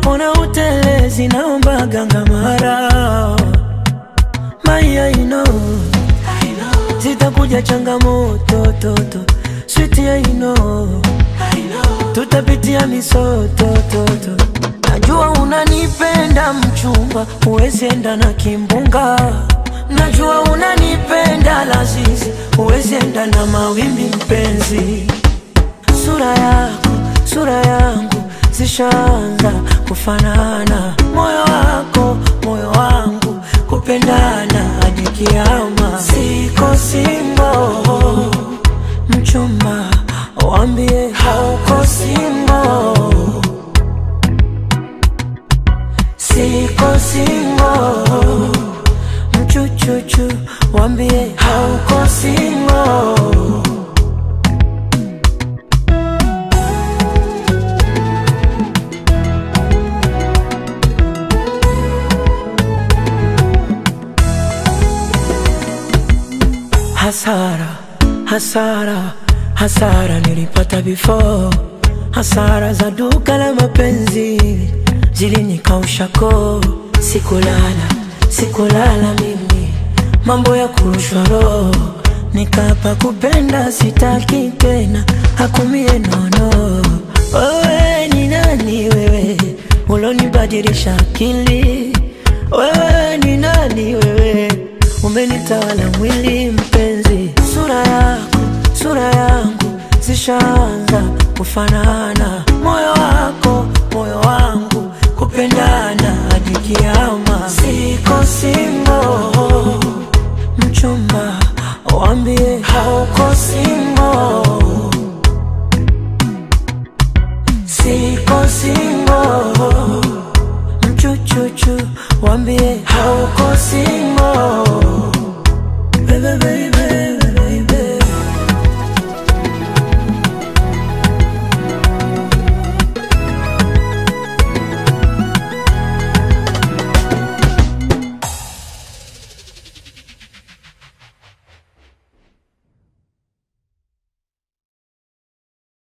Napona utelezi naomba ganga mara. My I know, zitakuja changamoto toto. Sweet I know, tutapitia misoto toto. Najua unanipenda mchumba, huwezi enda na kimbunga. Najua unanipenda lazizi, huwezi enda na mawimbi mpenzi. Sura yako, sura yangu zishaanza kufanana. Moyo wako, moyo wangu kupendana hadi kiama. Siko single, mchumba waambie hauko single. Siko single, mchuchuchu waambie hauko single. Hasara, hasara, hasara nilipata before. Hasara za duka la mapenzi zilinikausha koo. Sikulala, sikulala mimi, mambo ya kurushwa roho. Nikapa kupenda sitaki tena, hakumie nono. Wewe ni nani wewe, ulonibadilisha akili? Wewe ni nani wewe, umenitawala mwili mpenzi. Sura yako, sura yangu zishaanza kufanana. Moyo wako, moyo wangu kupendana hadi kiama. Siko single, mchumba waambie hauko single. Siko single, mchuchuchu waambie hauko single.